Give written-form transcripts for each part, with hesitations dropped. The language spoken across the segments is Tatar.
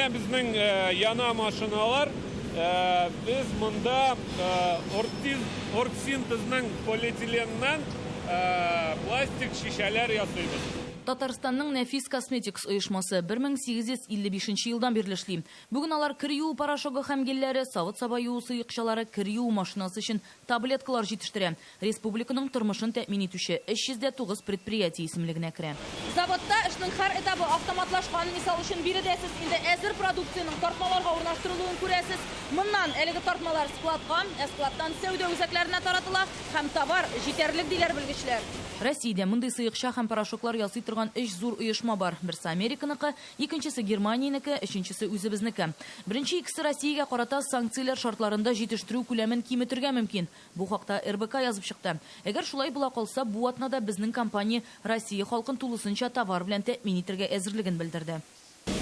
Менә безнең яна машиналар. Без монда оргсинтезның полиэтиленнан пластик шешәләр ясыйбыз. Татарстанның Нәфис Косметикс оешмасы 1855 елдан бирле эшли. Бүген алар кер юу порошогы һәм гельләре, савыт-саба юу сыекчалары, кер юу машинасы өчен таблеткалар җитештерә. Республиканың тормышын тәэмин итүче 309 предприятие исемлегенә керә. Заводта эшнең һәр этабы автоматлашкан. Мисал өчен, биредә сез инде әзер продукциянең тартмаларга урнаштырылуын күрәсез. Моннан әлеге тартмалар складка, ә складтан сәүдә үзәкләренә таратыла һәм товар җитәрлек, диләр белгечләр. Россиядә мондый сыекча һәм порошоклар ясый торган өч зур оешма бар. Берсе Американыкы, икенчесе Германиянеке, өченчесе үзебезнеке. Беренче икесе Россиягә карата санкцияләр шартларында җитештерү күләмен киметергә мөмкин. Бу хакта РБК язып чыкты. Әгәр шулай була калса, бу атнада безнең компания Россия халкын тулысынча товар белән тәэмин итәргә әзерлеген белдерде.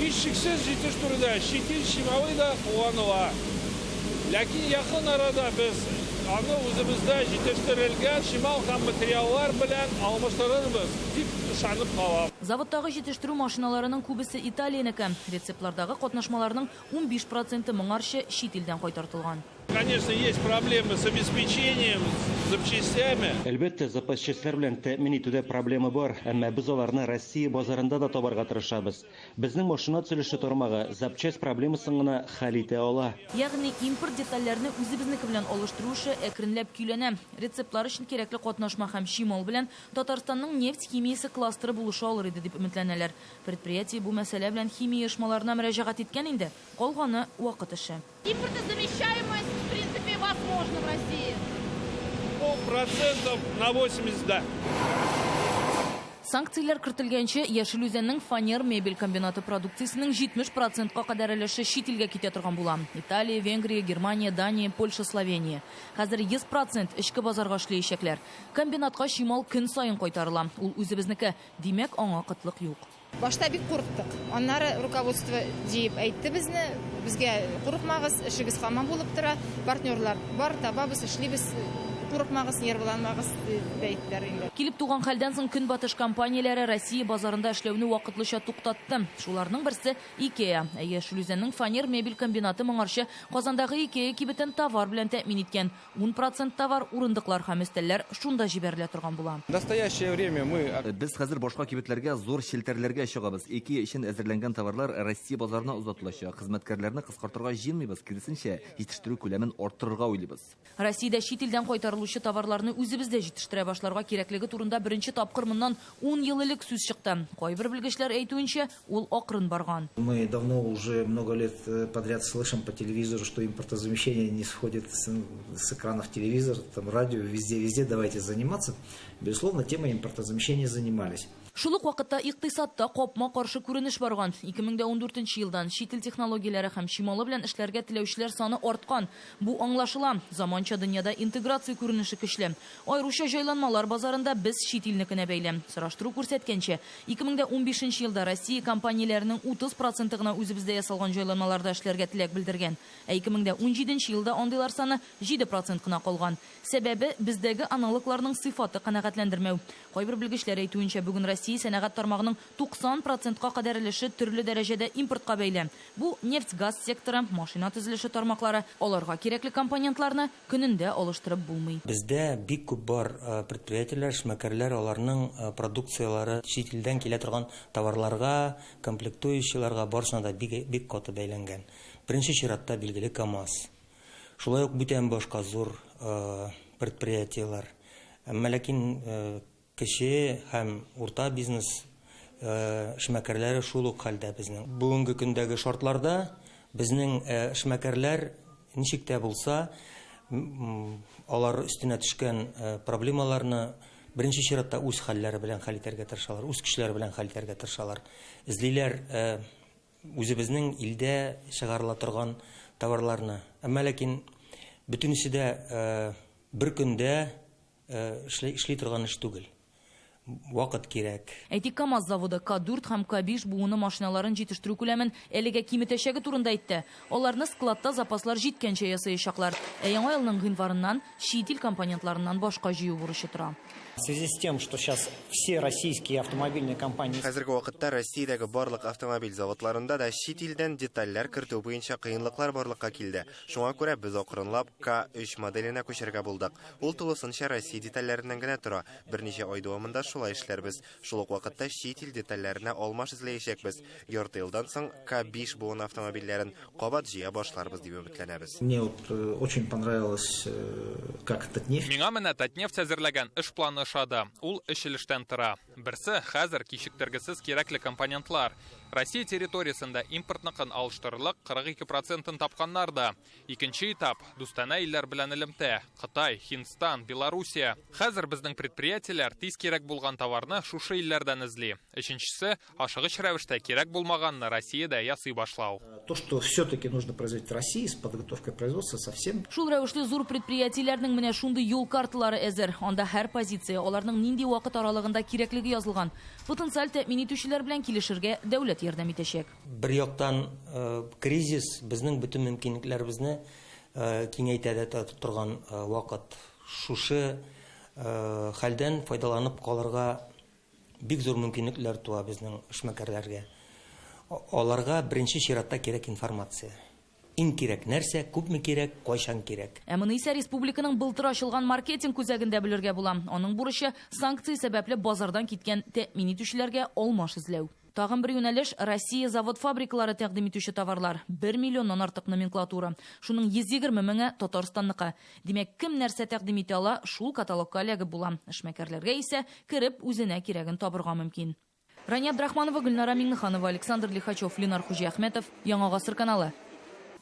Һичшиксез, җитештерүдә чит ил чималы да кулланыла. Ләкин якын арада без аны үзебездә җитештерелгән чимал һәм материаллар белән алмаштырырбыз, дип ышанып калам. Заводтагы җитештерү машиналарының күбесе Италиянеке. Рецептлардагы катнашмаларның 15 проценты моңарчы чит илдән кайтартылган. Конечно, есть проблемы с обеспечением, с запчастями. Әлбәттә, запас частьләр белән тәэмин итүдә проблема бар, әмма без аларны Россия базарында да табарга тырышабыз. Безнең машина төзелеше тармагы запчасть проблемасын гына хәл итә ала. Ягъни импорт детальләрне үзебезнеке белән алыштыру эше әкренләп көйләнә. Рецептлар өчен кирәкле катнашма һәм чимал белән Татарстанның нефть химиясе кластеры булыша алыр иде дип өметләнәләр. Предприятие бу мәсьәлә белән химия оешмаларына мөрәҗәгать иткән инде, калганы, вакыт эше. Импортозамещаемость, в принципе, возможна в России. Ну, процентов на 80, да. Санкцияләр кертелгәнче, Яшел Үзәннең фанер мебель комбинаты продукциясенең 70 процентка кадәр өлеше чит илгә китә торган була. Италия, Венгрия, Германия, Дания, Польша, Словения. Хәзер 100 процент эчке базарга эшләячәкләр. Комбинатка чимал көн саен кайтарыла. Ул үзебезнеке. Димәк, аңа кытлык юк. Башта бик курыктык. Аннары руководство җыеп әйтте безне, безгә курыкмагыз, эшегез һаман булып тора, партнерлар бар, табабыз, эшлибез, курыкмагыз, нервыланмагыз, дип әйттеләр инде. Килеп туган хәлдән соң Көнбатыш компанияләре Россия базарында эшләүне вакытлыча туктатты. Шуларның берсе, Икеа. Ә Яшел Үзәннең фанер мебель комбинаты моңарчы Казандагы Икеа кибетен товар белән тәэмин иткән. Ун процент товар, урындыклар һәм өстәлләр шунда җибәрелә торган була. В настоящее время мы. Без хәзер башка кибетләргә зур челтәрләргә чыгабыз. Икеа өчен әзерләнгән товарлар Россия базарына озатылачак. Хезмәткәрләрне кыскартырга җыенмыйбыз, киресенчә, җитештерү күләмен арттырырга уйлыйбыз. Россиядә чит илдән кайтарылучы товарларны үзебездә җитештерә башларга кирәклеге турында беренче тапкыр моннан ун ел элек сүз чыкты. Кайбер белгечләр әйтүенчә, Ул акрын барган. Мы давно уже много лет э, подряд слышим по телевизору, что импортозамещение не сходит с, с экранов телевизора, там радио, везде-везде давайте заниматься. Безусловно, темой импортозамещения занимались. Шул ук вакытта икътисадта капма-каршы күренеш барган. 2014 елдан чит ил технологияләре һәм чималы белән эшләргә теләүчеләр саны арткан. Бу аңлашыла. Заманча дөньяда интеграция күренеше көчле. Аеруча җайланмалар базарында без чит илнекенә бәйле. Сораштыру күрсәткәнчә, 2015 нче елда Россия компанияләренең 30 проценты гына үзебездә ясалган җайланмаларда эшләргә теләк белдергән. Ә 2017 нче елда андыйлар саны 7 процент кына калган. Сәбәбе, бездәге аналогларның сыйфаты канәгатьләндермәү. Кайбер белгечләр әйтүенчә, бүген Россия сәнәгать тармагының 90 процентка кадәр өлеше төрле дәрәҗәдә импортка бәйле. Бу, нефть-газ секторы, машина төзелеше тармаклары, аларга кирәкле компонентларны көнендә алыштырып булмый. Бездә бик күп бар предприятиеләр, эшмәкәрләр, аларның продукцияләре чит илдән килә торган товарларга, комплектующийларга, барысына да бик, бик каты бәйләнгән. Беренче чиратта, билгеле, КАМАЗ. Шулай ук бүтән башка зур предприятиеләр. Әмма ләкин Кече һәм урта бизнес эшмәкәрләре шул ук хәлдә безнең. Бүгенге көндәге шартларда безнең эшмәкәрләр ничек тә булса алар өстенә төшкән проблемаларны беренче чиратта үз хәлләре белән хәл итәргә тырышалар, үз көчләре белән хәл итәргә тырышалар. Эзлиләр үзебезнең илдә чыгарыла торган товарларны. Әмма ләкин бөтенесе дә бер көндә Эшли, эшли торган эш түгел. Вакыт кирәк. Әйтик, КАМАЗ заводы К-4 һәм К-5 буыны машиналарын җитештерү күләмен әлегә киметәчәге турында әйтте. Аларны складта запаслар җиткәнчә ясаячаклар. Ә яңа елның гыйнварыннан чит ил компонентларыннан башка җыю бурычы тора. В связи с тем, что сейчас все российские автомобильные компании... Хәзерге вакытта Россиядәге барлык автомобиль заводларында да чит илдән детальләр кертү буенча кыенлыклар барлыкка килде. Шуңа күрә без акрынлап К3 моделенә күчәргә булдык. Ул тулысынча Россия детальләреннән генә тора. Берничә ай дәвамында шулай эшләрбез. Шул ук вакытта чит ил детальләренә алмаш эзләячәкбез. Ярты елдан соң К5 буын автомобильләрен кабат җыя башларбыз дип өметләнәбез. Мне вот очень понравилось, как Татнефть. Миңа менә Татнефть әзерләгән эш планы ошады. Ул өч өлештән тора. Берсе хәзер кичектергесез кирәкле компонентлар. Россия территориясендә импортныкын алыштырырлык 42 процентын тапканнар да. Икенче этап дустанә илләр белән элемтә. Кытай, Һиндстан, Белоруссия. Хәзер безнең предприятиеләр тиз кирәк булган товарны шушы илләрдән эзли. Өченчесе ашыгыч рәвештә кирәк булмаганны Россиядә ясый башлау. То, что все-таки нужно производить в России с подготовкой производства совсем. Шул рәвешле зур предприятиеләрнең менә шундый юл карталары әзер. Анда һәр позиция, аларның нинди вакыт аралыгында кирәклеге язылган. Потенциаль тәэмин итүчеләр белән килешергә дәүләт ярдәм итәчәк. Бер яктан кризис безнең бөтен мөмкинлекләребезне киңәйтә дә торган вакыт. Шушы хәлдән файдаланып калырга бик зур мөмкинлекләр туа безнең эшмәкәрләргә. Аларга беренче чиратта кирәк информация. Иң кирәк нәрсә, күпме кирәк, кайчан кирәк. Ә моны исә республиканың былтыр ачылган маркетинг үзәгендә белергә була. Аның бурычы санкция сәбәпле базардан киткән тәэмин итүчеләргә алмаш эзләү. Тагын бер юнәлеш Россия завод фабрикалары тәкъдим итүче товарлар. 1 миллионнан артык номенклатура. Шуның 120 меңе Татарстанныкы. Димәк, кем нәрсә тәкъдим итә ала, шул каталогка эләгеп була. Эшмәкәрләргә исә кереп үзенә кирәген табырга мөмкин. Рания Абдрахманова, Гөлнара Миңнеханова, Александр Лихачев, Ленар Хуҗиәхмәтов, Яңа Гасыр каналы,